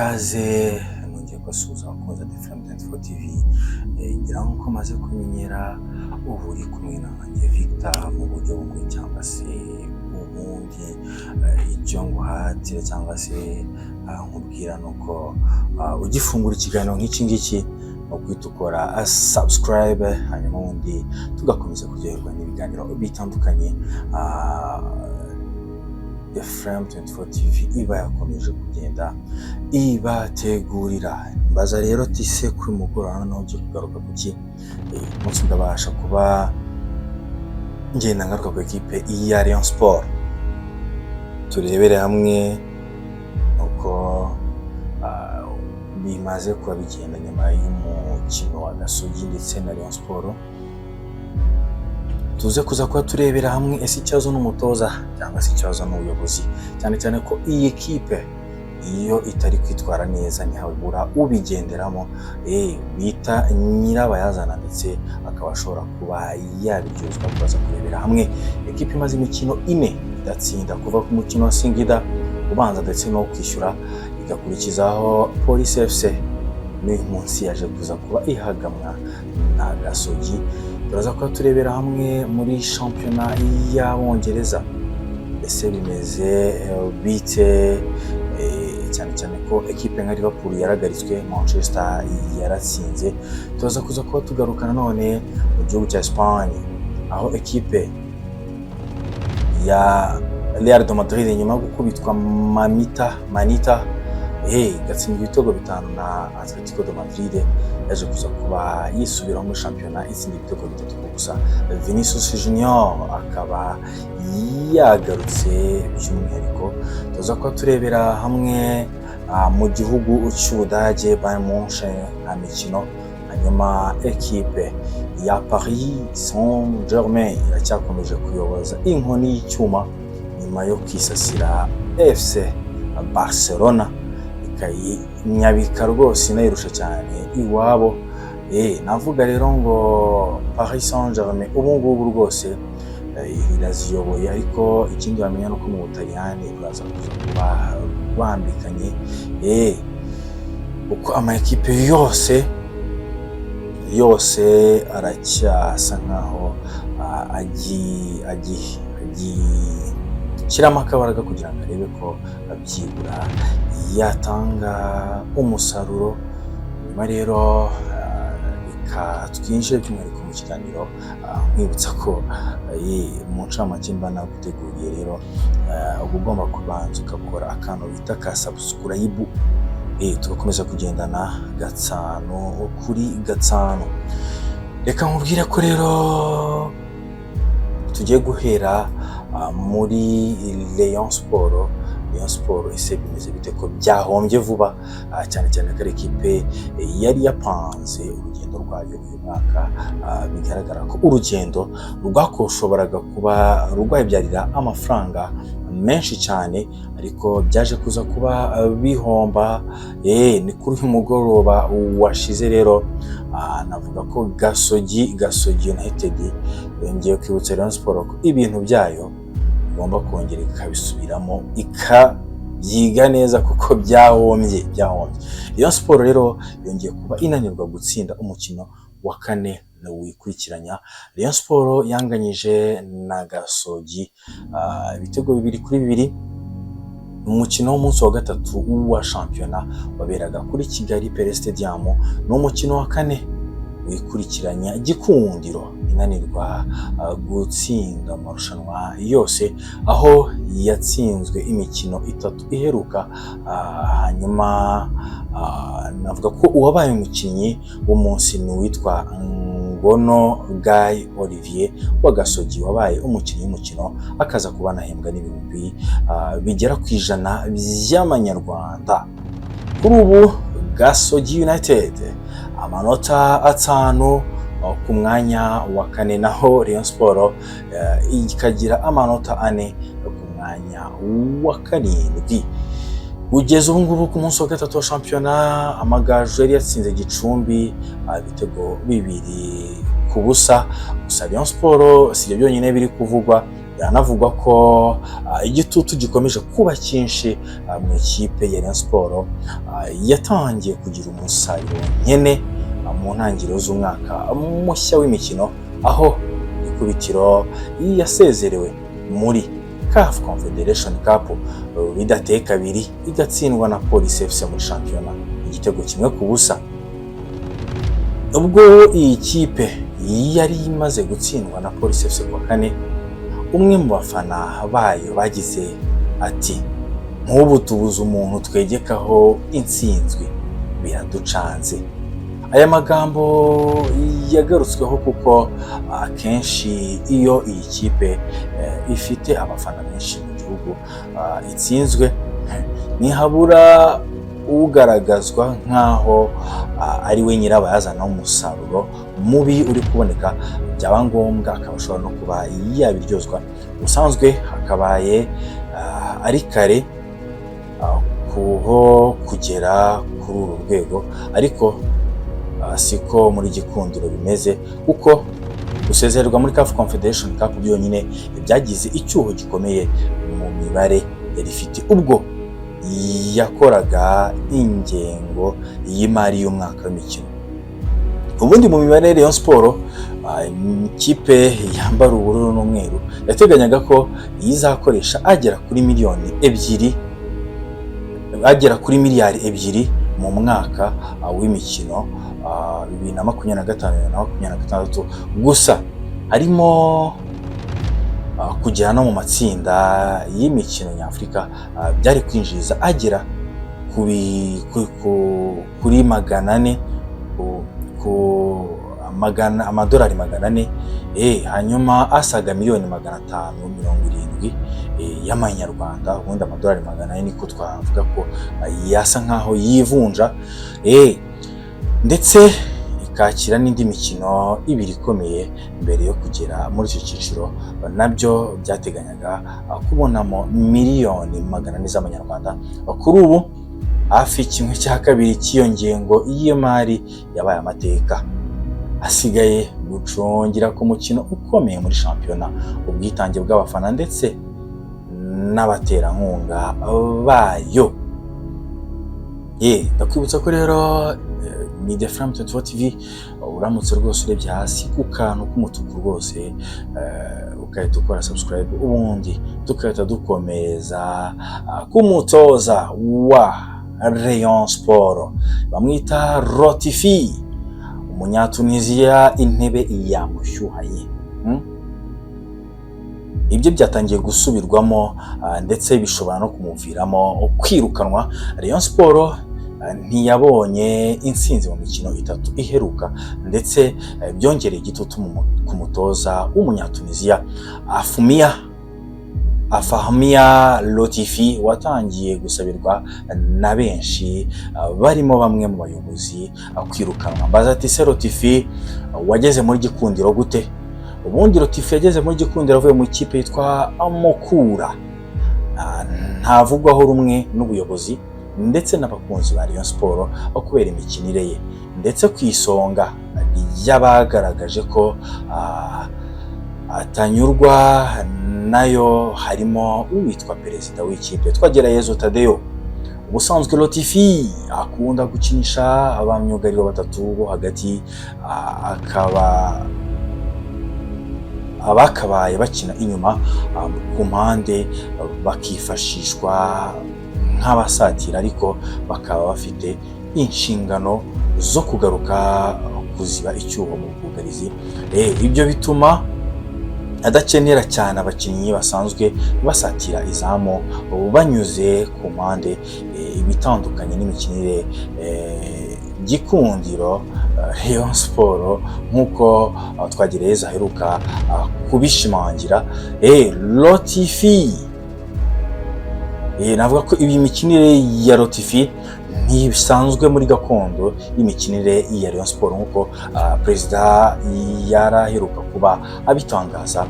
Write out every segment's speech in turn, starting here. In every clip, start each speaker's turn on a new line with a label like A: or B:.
A: Ikaze, nongeye kubasuhuza abakunzi ba The Flame 24 TV. Ngira nk'uko maze kumenyera, ubu uri kumwe nanjye Victor mu buryo bumwe cyangwa se ubundi. Icyo nguhatira cyangwa se nkubwira ni uko ugifungura ikiganiro nk'iki ngiki ni uguhita ukora subscribe, hanyuma ubundi tugakomeza kuryoherwa n'ibiganiro bitandukanye The Flame 24 TV iba yakomeje kugenda ibategurira. Mbaza rero tise kuri mugoroba noneho ugiye kugaruka ku ki? Umunsi ndabasha kuba ngenda ngaruka ku ekipe ya Rayon Sport, turebere hamwe uko bimaze kuba bigenda nyuma y'umukino wa Gasogi ndetse na Rayon Sport. Tuze kuza kuba turebera hamwe ese ikibazo n'umutoza cyangwa se ikibazo n'ubuyobozi, cyane cyane ko iyi ekipe iyo itari kwitwara neza ntihabura ubigenderamo, bita nyirabayazana, ndetse akaba ashobora kuba yabiryozwa. Tubaza kurebera hamwe ekipe imaze imikino 4 idatsinda, kuva ku mukino wa Singida ubanza ndetse no kwishyura, igakurikizaho Police FC, n'uyu munsi yaje kuza kuba ihagamwa na Gasogi. Turaza kuba turebera hamwe muri shampiyona y'Abongereza ese bimeze bite, cyane cyane ko ekipe nka Liverpool yaragaritswe, Manchester yaratsinze. Turaza kuza kuba tugaruka nanone mu gihugu cya Espagne, aho ekipe ya Real de Madrid nyuma yo gukubitwa mamita manita, igatsindwa ibitego 5 na Atletico de Madrid, yaje kuza kuba yisubiraho muri shampiyona itsinda ibitego 3 ku busa. Vinicius Junior akaba yagarutse. By'umwihariko tuza kuba turebera hamwe mu gihugu cy'Ubudage, Bayern Munchen nta mikino, hanyuma ekipe ya Paris Saint-Germain iracyakomeje kuyoboza inkoni y'icyuma nyuma yo kwisasira FC Barcelona, ikayinyabika rwose, inayirusha cyane iwabo. Navuga rero ngo Paris Saint-Germain ubu ngubu rwose iraziyoboye, ariko ikindi wamenya ni uko mu Butaliyani ruraza kuza kuba rwambikanye, uko ama ekipe yose yose aracyasa nkaho agishyiramo akabaraga kugira ngo arebe ko byibura yatanga umusaruro. Nyuma rero reka twinjire by'umwihariko mu kiganiro, nkwibutsa ko mu ncamake mba naguteguriye rero uba ugomba kubanza ugakora akantu bita ka subscribe, tugakomeza kugendana gatanu kuri gatanu. Reka nkubwire ko rero tugiye guhera muri Rayon Sport. Rayon Sport ese bimeze bite ko byahombye vuba, cyane cyane ko ari ekipe yari yapanze urugendo rwayo uyu mwaka? Bigaragara ko urugendo rwakoshoboraga kuba rwayibyarira amafaranga menshi cyane, ariko byaje kuza kuba bihomba. Ni kuri uyu mugoroba washize rero, navuga ko Gasogi United yongeye kwibutsa Rayon Sport ko ibintu byayo igomba kongera ikabisubiramo, ikabyiga neza, kuko byahombye, byahombye. Rayon Sport rero yongeye kuba inanirwa gutsinda umukino wa kane wikurikiranya. Rayon Sport yanganyije na Gasogi ibitego 2-2 umukino w'umunsi wa gatatu wa shampiyona waberaga kuri Kigali Pele Stadium. Ni umukino wa kane wikurikiranya Gikundiro inanirwa gutsinda amarushanwa yose, aho yatsinzwe imikino itatu iheruka. Hanyuma navuga ko uwabaye umukinnyi w'umunsi ni uwitwa Ngono Guy Olivier wa Gasogi, wabaye umukinnyi w'umukino, akaza kuba anahembwa n'ibihumbi bigera ku 100 by'amanyarwanda. Kuri ubu Gasogi United amanota 5 ku mwanya wa kane, naho Rayon Sport ikagira amanota 4 ku mwanya wa karindwi. Kugeza ubu ngubu, ku munsi wa gatatu wa shampiyona, Amagaju yari yatsinze Gicumbi ibitego 2-0. Gusa Rayon Sport si ibyo byonyine biri kuvugwa. Biranavugwa ko igitutu gikomeje kuba cyinshi mu ikipe ya Rayon Sports yatangiye kugira umusaruro nkene mu ntangiriro z'umwaka mushya w'imikino, aho ikubitiro yasezerewe muri CAF Confederation Cup bidateye kabiri, igatsindwa na Police FC muri shampiyona igitego 1-0. Ubwo iyi kipe yari imaze gutsindwa na Police FC kuwa kane, umwe mu bafana bayo bagize ati: "Nk'ubu tubuze umuntu twegekaho intsinzwi, biraducanze." Aya magambo yagarutsweho kuko akenshi iyo iyi kipe ifite abafana benshi mu gihugu itsinzwe, ntihabura ugaragazwa nk'aho ari we nyirabayazana w'umusaruro mubi uri kuboneka, byaba ngombwa akaba ashobora no kuba yabiryozwa. Ubusanzwe hakabaye ari kare kuho kugera kuri uru rwego, ariko siko muri Gikundiro bimeze, kuko gusezererwa muri CAF Confederation Cup byonyine byagize icyuho gikomeye mu mibare yari ifite ubwo yakoraga ingengo y'imari y'umwaka w'imikino. Ubundi mu mibare, Rayon Sports, ikipe yambara ubururu n'umweru, yateganyaga ko izakoresha agera kuri miliyoni 2, agera kuri miliyari 2 mu mwaka w'imikino 2025, 2026. Gusa harimo kugera no mu matsinda y'imikino nyafurika byari kwinjiriza agera kuri 400 ku magana amadolari 400, hanyuma asaga miliyoni 570 y'amanyarwanda. Ubundi amadolari 400 niko twavuga ko yasa nkaho yivunja, ndetse ikakira n'indi mikino ibiri ikomeye mbere yo kugera muri icyo cyiciro, nabyo byateganyaga kubonamo miliyoni 400 z'amanyarwanda. Kuri ubu hafi 1/2 cy'iyo ngengo y'imari yabaye amateka, hasigaye gucungira ku mukino ukomeye muri shampiyona, ubwitange bw'abafana ndetse n'abaterankunga bayo. Ndakwibutsa ko rero ni The Flame 24 TV. Uramutse rwose urebye hasi ku kantu k'umutuku rwose, ugahita ukora subscribe, ubundi tugahita dukomeza k'umutoza wa Rayon Sport bamwita Lotfi, Umunyatunisia, intebe yamushyuhaye. Ibyo byatangiye gusubirwamo, ndetse bishobora no kumuviramo kwirukanwa. Rayon Sport ntiyabonye intsinzi mu mikino itatu iheruka, ndetse byongereye igitutu ku mutoza w'Umunyatunisia Afumia Afahmia Lotfi, watangiye gusabirwa na benshi barimo bamwe mu bayobozi kwirukanwa. Mbaza ati: "Se Lotfi wageze muri Gikundiro gute?" Ubundi Lotfi yageze muri Gikundiro avuye mu ikipe yitwa Mukura. Ntavugwaho rumwe n'ubuyobozi ndetse n'abakunzi ba Rayon Sport kubera imikinire ye, ndetse ku isonga ry'abagaragaje ko atanyurwa nayo harimo uwitwa perezida w'ikipe Twagirayezu Tadeyo. Ubusanzwe Lotfi akunda gukinisha abamyugariro batatu bo hagati, akaba abakabaye bakina inyuma ku mpande bakifashishwa nk'abasatira, ariko bakaba bafite inshingano zo kugaruka kuziba icyuho mu bwugarizi. Ibyo bituma adakenera cyane abakinnyi basanzwe basatira izamu banyuze ku mpande, ibitandukanye n'imikinire Gikundiro Rayon Sport, nk'uko Twagirayezu aheruka kubishimangira. Lotfi, navuga ko iyi mikinire ya Lotfi ntibisanzwe muri gakondo y'imikinire ya Rayon Sport, nk'uko perezida yaraheruka kuba abitangaza,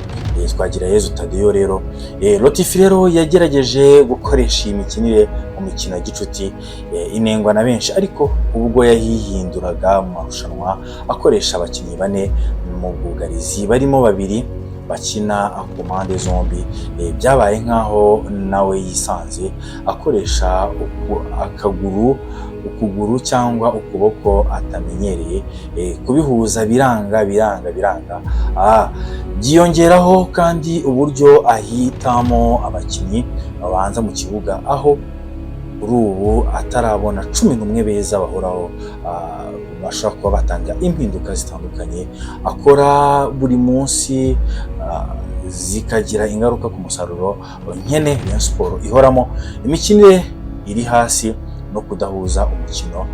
A: Twagirayezu Tadeyo. Rero Lotfi rero yagerageje gukoresha iyi mikinire mu mikino ya gicuti, inengwa na benshi, ariko ubwo yayihinduraga mu marushanwa akoresha abakinnyi bane mu bwugarizi barimo babiri bakina ku mpande zombi. Byabaye nk'aho nawe yisanze akoresha akaguru, ukuguru cyangwa ukuboko atamenyereye. Kubihuza biranga, biranga, biranga. Byiyongeraho kandi uburyo ahitamo abakinnyi babanza mu kibuga, aho kuri ubu atarabona 11 beza bahoraho, bashobora kuba batanga impinduka zitandukanye akora buri munsi, zikagira ingaruka ku musaruro nkene Rayon Sport ihoramo. Imikinire iri hasi no kudahuza umukino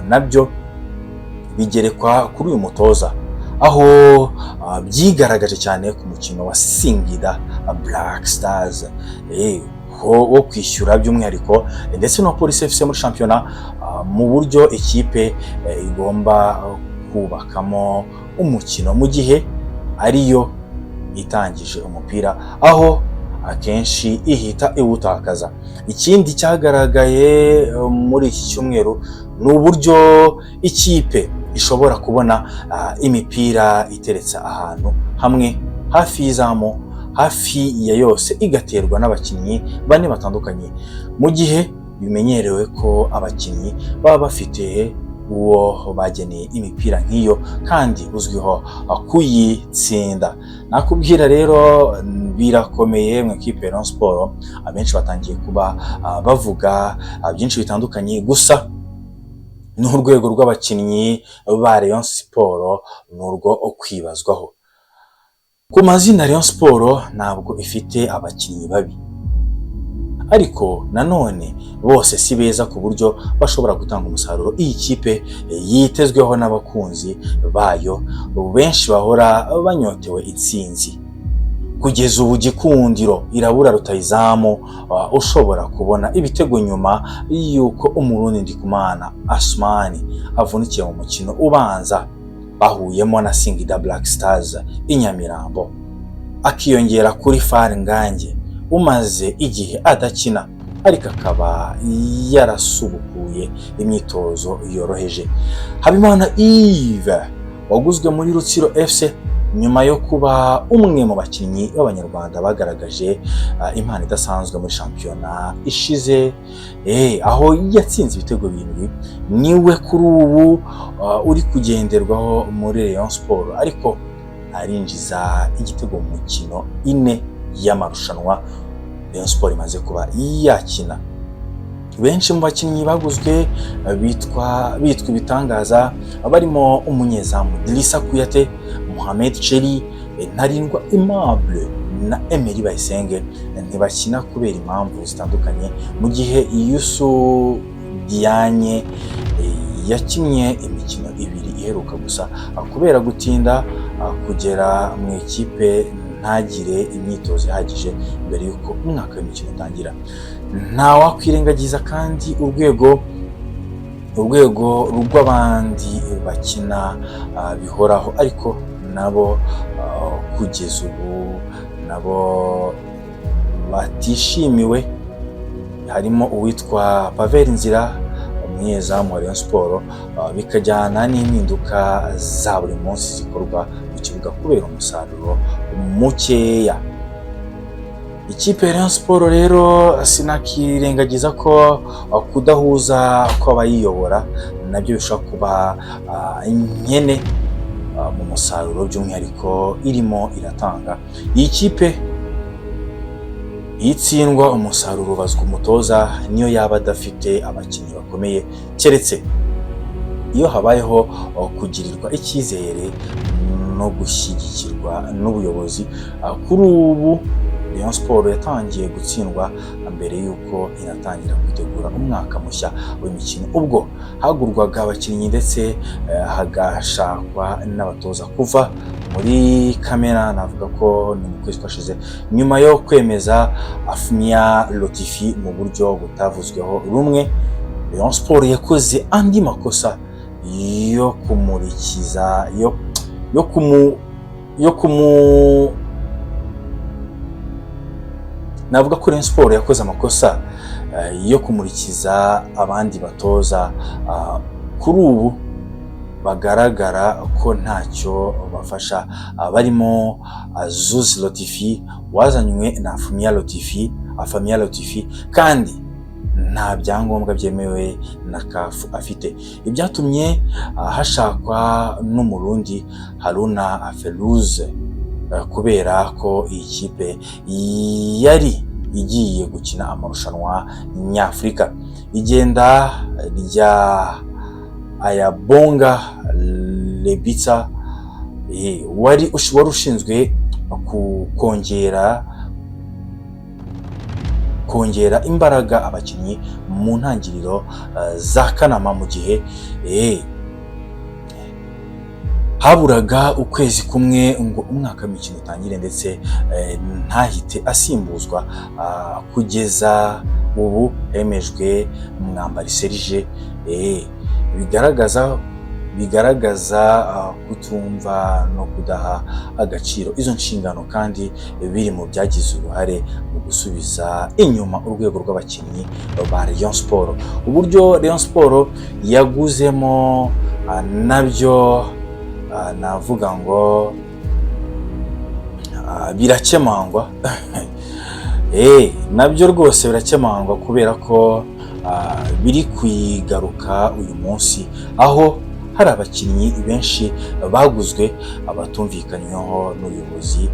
A: nabyo bigerekwa kuri uyu mutoza, aho byigaragaje cyane ku mukino wa Singida Black Stars wo kwishyura by'umwihariko, ndetse na Police FC muri shampiyona, mu buryo ikipe igomba kubakamo umukino mu gihe ariyo itangije umupira, aho akenshi ihita iwutakaza. Ikindi cyagaragaye muri iki cyumweru ni uburyo ikipe ishobora kubona imipira iteretse ahantu hamwe hafi y'izamu hafi ya yose igaterwa n'abakinnyi bane batandukanye, mu gihe bimenyerewe ko abakinnyi baba bafite uwo bageneye imipira nk'iyo kandi uzwiho kuyitsinda. Nakubwira rero, birakomeye mu ikipe ya Rayon Sport. Abenshi batangiye kuba bavuga byinshi bitandukanye, gusa n'urwego rw'abakinnyi ba Rayon Sport ni urwo kwibazwaho. Ku mazina, Rayon Sport ntabwo ifite abakinnyi babi, ariko nanone bose si beza ku buryo bashobora gutanga umusaruro iyi kipe yitezweho n'abakunzi bayo benshi bahora banyotewe intsinzi. Kugeza ubu Gikundiro irabura rutayizamu ushobora kubona ibitego nyuma y'uko Umurundi Ndikumana Asumani avunikiye mu mukino ubanza bahuyemo na Singida Black Stars i Nyamirambo, akiyongera kuri Fall Ngange umaze igihe adakina ariko akaba yarasubukuye imyitozo yoroheje. Habimana Yves waguzwe muri Rutsiro FC nyuma yo kuba umwe mu bakinnyi b'Abanyarwanda bagaragaje impano idasanzwe muri shampiyona ishize, aho yatsinze ibitego 7, niwe kuri ubu uri kugenderwaho muri Rayon Sport, ariko arinjiza igitego mu mikino 4 y'amarushanwa Rayon Sport imaze kuba yakina. Benshi mu bakinnyi baguzwe bitwa ibitangaza barimo umunyezamu Drissa Kouyaté, Mohamed Cheri, Ntarindwa Aimable na Emery Bayisenge ntibakina kubera impamvu zitandukanye, mu gihe Youssou Diagne yakinnye imikino 2 iheruka gusa kubera gutinda kugera mu ikipe, ntagire imyitozo ihagije mbere y'uko umwaka w'imikino utangira. Ntawakwirengagiza kandi urwego rw'abandi bakina bihoraho, ariko nabo kugeza ubu nabo batishimiwe, harimo uwitwa Pavel Nzira, umunyezamu wa Rayon Sport, bikajyana n'impinduka za buri munsi zikorwa mu kibuga kubera umusaruro mukeya. Ikipe ya Rayon Sport rero sinakirengagiza ko kudahuza kw'abayiyobora nabyo bishobora kuba nkene mu musaruro by'umwihariko irimo iratanga. Iyi kipe iyo itsindwa, umusaruro ubazwa umutoza niyo yaba adafite abakinnyi bakomeye, keretse iyo habayeho kugirirwa icyizere no gushyigikirwa n'ubuyobozi. Kuri ubu Rayon Sport yatangiye gutsindwa mbere y'uko inatangira kwitegura umwaka mushya w'imikino, ubwo hagurwaga abakinnyi ndetse hagashakwa n'abatoza kuva muri Kamena, navuga ko ni mu kwezi kwashize, nyuma yo kwemeza Afhamia Lotfi mu buryo butavuzweho rumwe. Rayon Sport yakoze andi makosa yo kumurikiza yo kumu yo kumu navuga ko Rayon Sport yakoze amakosa yo kumurikiza abandi batoza. Kuri ubu Bagaragara ko ntacyo bafasha, barimo Zuzi Lotifi wazanywe na Afamia Lotifi kandi nta byangombwa byemewe na CAF afite, ibyatumye hashakwa n'Umurundi Haruna Feruze kubera ko iyi kipe yari igiye gukina amarushanwa nyafurika. Igenda rya Ayabonga Lebitsa wari ushinzwe kongera imbaraga abakinnyi mu ntangiriro za Kanama, mu gihe haburaga ukwezi kumwe ngo umwaka w'imikino utangire, ndetse ntahite asimbuzwa. Kugeza ubu hemejwe Mwambari Serge, bigaragaza kutumva no kudaha agaciro izo nshingano, kandi biri mu byagize uruhare mu gusubiza inyuma urwego rw'abakinnyi ba Rayon Sport. Uburyo Rayon Sport yaguzemo nabyo navuga ngo birakemangwa. Nabyo rwose birakemangwa kubera ko biri kuyigaruka uyu munsi, aho hari abakinnyi benshi baguzwe batumvikanyweho n'ubuyobozi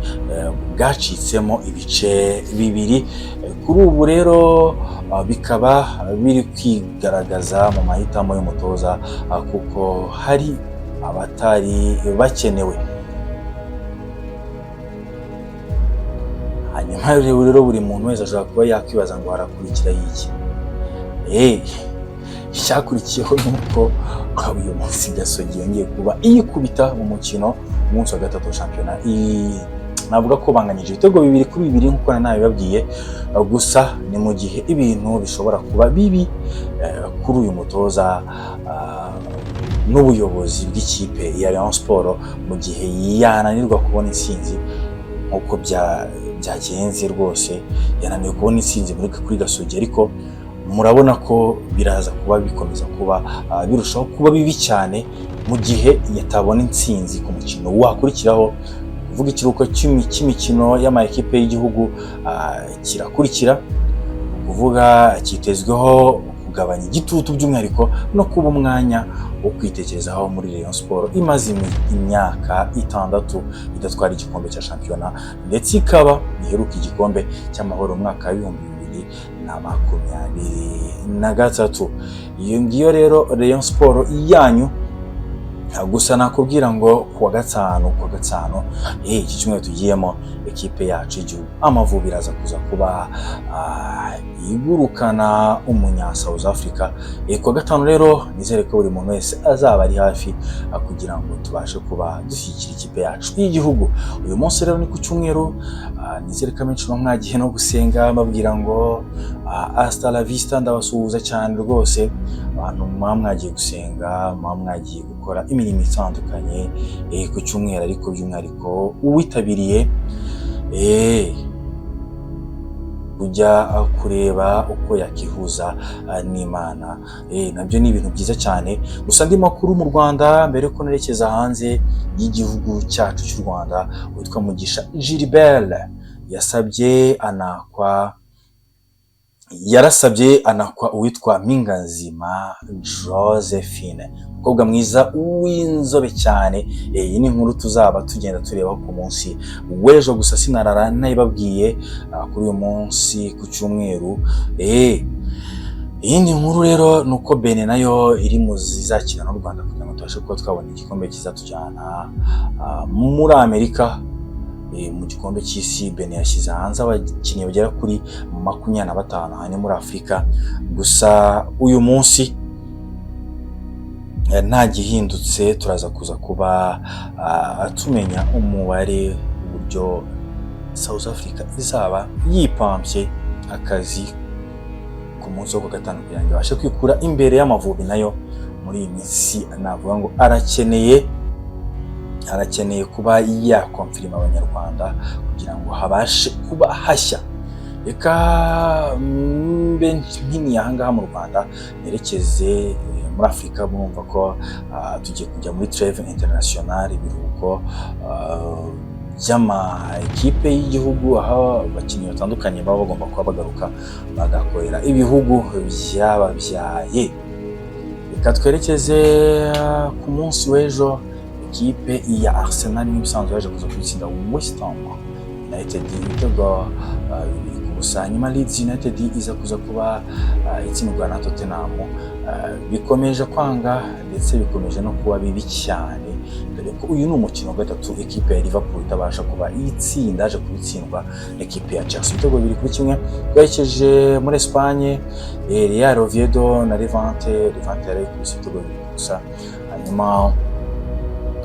A: bwacitsemo ibice bibiri. Kuri ubu rero bikaba biri kwigaragaza mu mahitamo y'umutoza, kuko hari abatari bakenewe. Hanyuma rero buri muntu wese ashobora kuba yakwibaza ngo harakurikiraho iki? Icyakurikiyeho ni uko uyu munsi Gasogi yongeye kuba iyikubita mu mukino umunsi wa gatatu wa shampiyona. Navuga ko banganyije ibitego 2-2 nk'uko nari nabibabwiye. Gusa ni mu gihe ibintu bishobora kuba bibi kuri uyu mutoza n'ubuyobozi bw'ikipe ya Rayon Sport mu gihe yananirwa kubona intsinzi nk'uko byagenze. Rwose yananiwe kubona intsinzi kuri Gasogi, ariko murabona ko biraza kuba bikomeza kuba birushaho kuba bibi cyane mu gihe yatabona intsinzi ku mukino wakurikiraho. Kuvuga ikiruhuko cy'imikino y'ama ekipe y'igihugu kirakurikira, kuvuga cyitezweho kugabanya igitutu, by'umwihariko no kuba umwanya wo kwitekerezaho muri Rayon Sport imaze imyaka 6 idatwara igikombe cya shampiyona, ndetse ikaba iheruka igikombe cy'amahoro mu mwaka wa 2023. Iyo ngiyo rero Rayon Sport yanyu. Gusa nakubwira ngo kuwa gatanu iki cyumweru tugiyemo, ekipe yacu y'igihugu Amavubi iraza kuza kuba igurukana umunya South Africa. Kuwa gatanu rero nizere ko buri muntu wese azaba ari hafi kugira ngo tubashe kuba dushyigikira ikipe yacu y'igihugu. Uyu munsi rero ni ku cyumweru, nizere ko abenshi mwagiye no gusenga, mbabwira ngo hasta la vista. Ndabasuhuza cyane rwose abantu muba mwagiye gusenga, muba mwagiye gukora imirimo itandukanye ku cyumweru, ariko by'umwihariko uwitabiriye kujya kureba uko yakihuza n'Imana, nabyo ni ibintu byiza cyane. Gusa andi makuru mu Rwanda mbere yuko nerekeza hanze y'igihugu cyacu cy'u Rwanda, witwa Mugisha Gilbert yasabye anakwa yarasabye anakwa uwitwa Mpinganzima Josephine, umukobwa mwiza w'inzobe cyane. Iyi ni inkuru tuzaba tugenda tureba ku munsi w'ejo, gusa sinarara nayibabwiye kuri uyu munsi ku cyumweru. Iyindi nkuru rero ni uko Benin nayo iri mu zizakina n'u Rwanda kugira ngo tubashe kuba twabona igikombe kizatujyana muri Amerika mu gikombe cy'isi. Benin yashyize hanze abakinnyi bagera kuri 25, aha ni muri Afurika. Gusa uyu munsi nta gihindutse, turaza kuza kuba tumenya umubare, uburyo South Africa izaba yipampye akazi ku munsi wo ku gatanu kugira ngo ibashe kwikura imbere y'Amavubi, nayo muri iyi minsi navuga ngo arakeneye kuba yakomfirima Abanyarwanda kugira ngo habashe kuba hashya. Reka mbe mpiniye ahangaha mu Rwanda, nerekeze Muri Afurika murumva ko tugiye kujya muri trêve internationale, ibiruhuko by'ama ekipe y'igihugu, aho abakinnyi batandukanye baba bagomba kuba bagaruka bagakorera ibihugu byababyaye. Reka twerekeze ku munsi w'ejo. Ekipe ya Arsenal nk'ibisanzwe yaje kuza kubitsinda West Ham United ibitego 2-0. Hanyuma Leeds United iza kuza kuba itsindwa na Tottenham. Bikomeje kwanga ndetse bikomeje no kuba bibi cyane, dore ko uyu ni umukino wa gatatu ekipe ya Liverpool itabasha kuba itsinda. Yaje kubitsindwa ekipe ya Chelsea ibitego 2-1. Twerekeje muri Espagne, Real Oviedo na Levante. Levante yari ikubise ibitego 2-0. Hanyuma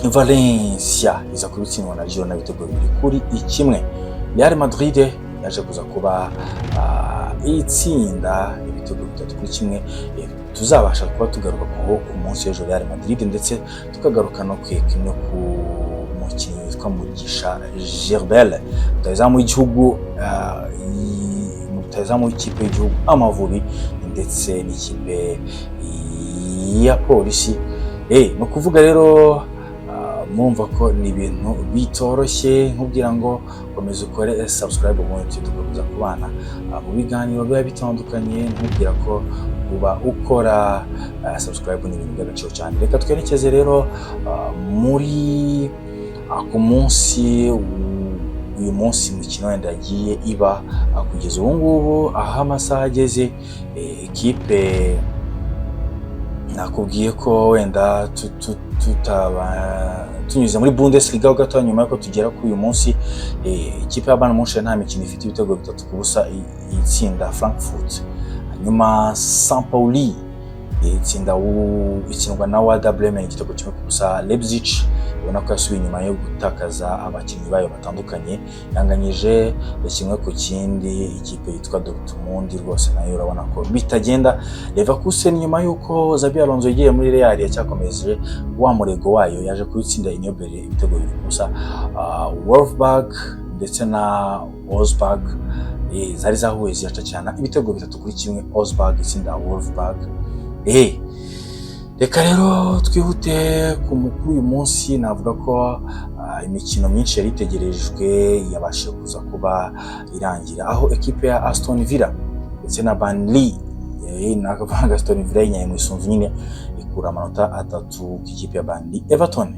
A: Valencia iza kubitsindwa na Girona ibitego 2-1. Real Madrid yaje kuza kuba itsinda ibitego 3-1. Tuzabasha kuba tugaruka ku munsi w'ejo Real Madrid, ndetse tukagaruka no ku mukinnyi witwa Mugisha Gilbert, rutahizamu w'igihugu, rutahizamu w'ikipe y'igihugu Amavubi ndetse n'ikipe ya Polisi. Ni ukuvuga rero murumva ko ni ibintu bitoroshye. Nkubwira ngo komeza ukore subscribe, ubundi tugakomeza kubana mu biganiro biba bitandukanye. Nkubwira ko uba ukora subscribe ni ibintu by'agaciro cyane. Reka twerekeze rero muri ku munsi uyu munsi imikino wenda yagiye iba kugeza ubu ngubu aho amasaha ageze. Ekipe nakubwiye ko wenda tutaba tunyuze muri Bundesliga ho gato nyuma yuko tugera kuri uyu munsi. Ikipe ya Bayern Munchen nta mikino ifite, ibitego 3-0 itsinda Frankfurt. Hanyuma St Pauli itsindwa na Werder Bremen igitego 1-0. Leipzig ubona ko yasubiye inyuma yo gutakaza abakinnyi bayo batandukanye, yanganyije 1-1 ikipe yitwa Dortmund. Rwose nayo urabona ko bitagenda. Leverkusen, nyuma y'uko Xabi Alonso yagiye muri Real, yacyakomeje wa murego wayo, yaje kubitsinda Union Berlin ibitego 2-0. Wolfsburg ndetse na Augsburg zari zahuye ziracakirana ibitego 3-1, Augsburg itsinda Wolfsburg. Reka rero twihute ku mukuru uyu munsi. Navuga ko imikino myinshi yari itegerejwe yabashije kuza kuba irangira, aho ekipe ya Aston Villa ndetse na Burnley, nakavuga Aston Villa yinyaye mu isunzu nyine, ikura amanota 3 ku ikipe ya Burnley. Everton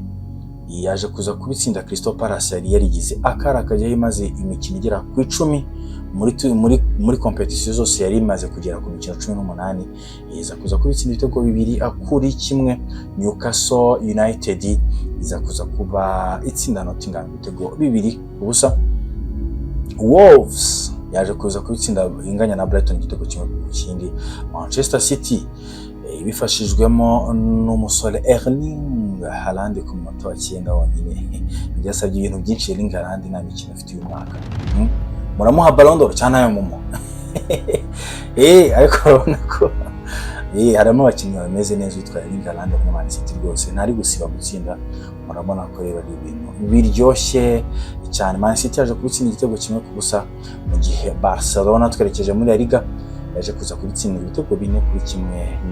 A: yaje kuza kubitsinda Crystal Palace yari yarigize akara kajyayo, imaze imikino igera ku 10 muri competition zose, yari imaze kugera ku mikino 18, iza kuza kubitsinda ibitego 2-1. Newcastle United iza kuza kuba itsinda Nottingham ibitego 2-0. Wolves yaje kuza kubitsinda inganya na Brighton igitego 1-1. Manchester City ibifashijwemo n'umusore Erling Haaland ku munota wa 9 wonyine. Byasabye ibintu byinshi. Erling Haaland nta mikino afite uyu mwaka. Muramuha Ballon d'Or cyangwa nayo mumu? Ariko urabona ko harimo abakinnyi bameze neza. Witwa Erling Haaland muri Man City rwose ntari gusiba gutsinda. Murabona ko rero ari ibintu biryoshye cyane. Man City yaje kubitsinda igitego 1-0, mu gihe Barcelona, twerekeje muri La Liga, yaje kuza kubitsinda ibitego 4-1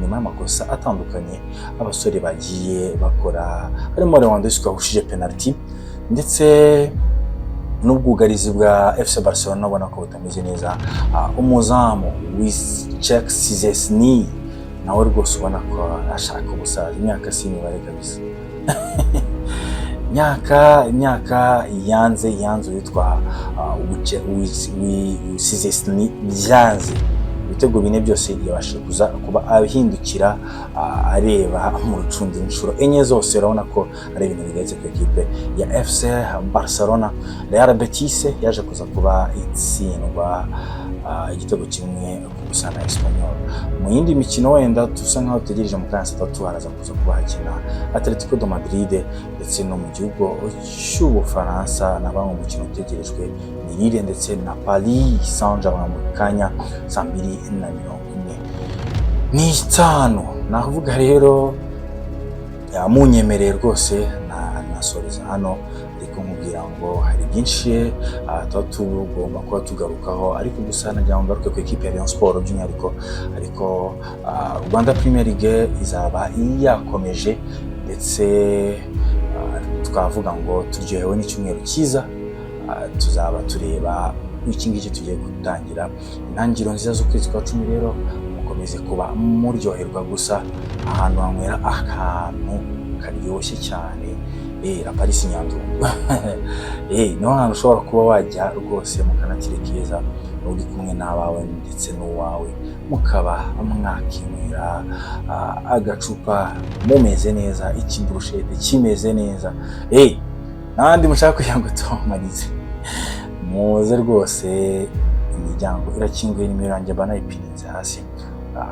A: nyuma y'amakosa atandukanye abasore bagiye bakora, harimo Lewandowski wahushije penalty, ndetse n'ubwugarizi bwa FC Barcelona ubona ko butameze neza. Umuzamu Wojciech Szczesny nawe rwose ubona ko ashaka ubusaza. Imyaka si imibare kabisa. Imyaka yanze witwa Szczesny, byanze. Ibitego bine byose yabashije kuza kuba ahindukira, areba mu rucundura inshuro enye zose. Urabona ko ari ibintu birenze ku ekipe ya FC Barcelona. Real Betis yaje kuza kuba itsindwa igitego 1-0 na Espanyol. Mu yindi mikino wenda dusa nkaho dutegereje mu kanya, saa 3 haraza kuza kuba hakina Atletico de Madrid, ndetse no mu gihugu cy'Ubufaransa na bamwe umukino utegerejwe ni Lille ndetse na Paris Saint-Germain mu kanya saa 2:45. Nakuvuga rero munyemereye rwose nasoreza hano. Ariko nkubwira ngo hari byinshi tuba tugomba kuba tugarukaho, ariko gusa nagira ngo ngaruke ku ikipe ya Rayon Sport by'umwihariko. Ariko Rwanda Premier League izaba yakomeje, ndetse twavuga ngo turyohewe n'icyumweru cyiza. Tuzaba tureba iki ngiki tugiye gutangira, intangiriro nziza z'ukwezi kwa 10. Rero mukomeze kuba muryoherwa. Gusa ahantu hanywera akantu karyoshye cyane, La Paris Nyandungu, niho hantu ushobora kuba wajya rwose mu kanatire keza, uri kumwe n'abawe ndetse n'uwawe, mukaba mwakinywera agacupa mumeze neza, ikiburushete kimeze neza. N'abandi mushaka kugira ngo tubamarize, muze rwose, imiryango irakinguye. Nimero yanjye mba nayipininze hasi.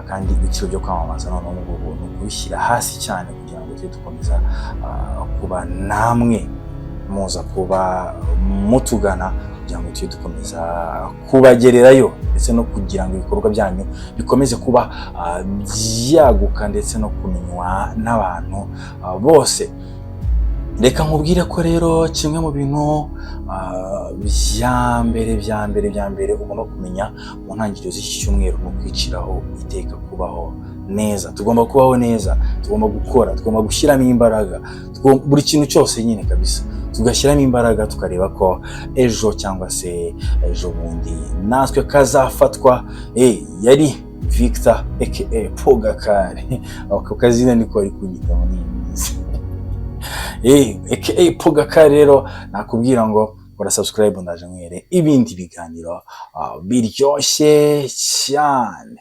A: Kandi ibiciro byo kwamamaza noneho ubu ni ukubishyira hasi cyane kugira ngo tujye dukomeza kuba namwe muza kuba mutugana, kugira ngo tujye dukomeza kubagererayo, ndetse no kugira ngo ibikorwa byanyu bikomeze kuba byaguka, ndetse no kumenywa n'abantu bose. Reka nkubwire ko rero kimwe mu bintu bya mbere, bya mbere, bya mbere ugomba kumenya mu ntangiriro z'iki cyumweru ni ukwiciraho iteka kubaho neza. Tugomba kubaho neza, tugomba gukora, tugomba gushyiramo imbaraga, buri kintu cyose nyine kabisa tugashyiramo imbaraga, tukareba ko ejo cyangwa se ejo bundi natwe kazafatwa. Yari Victor aka Pogakare, ako kazina niko ari kunyita muri iyi minsi, aka Pogakare. Rero nakubwira ngo kora subscribe, ndaje mwere ibindi biganiro biryoshye cyane.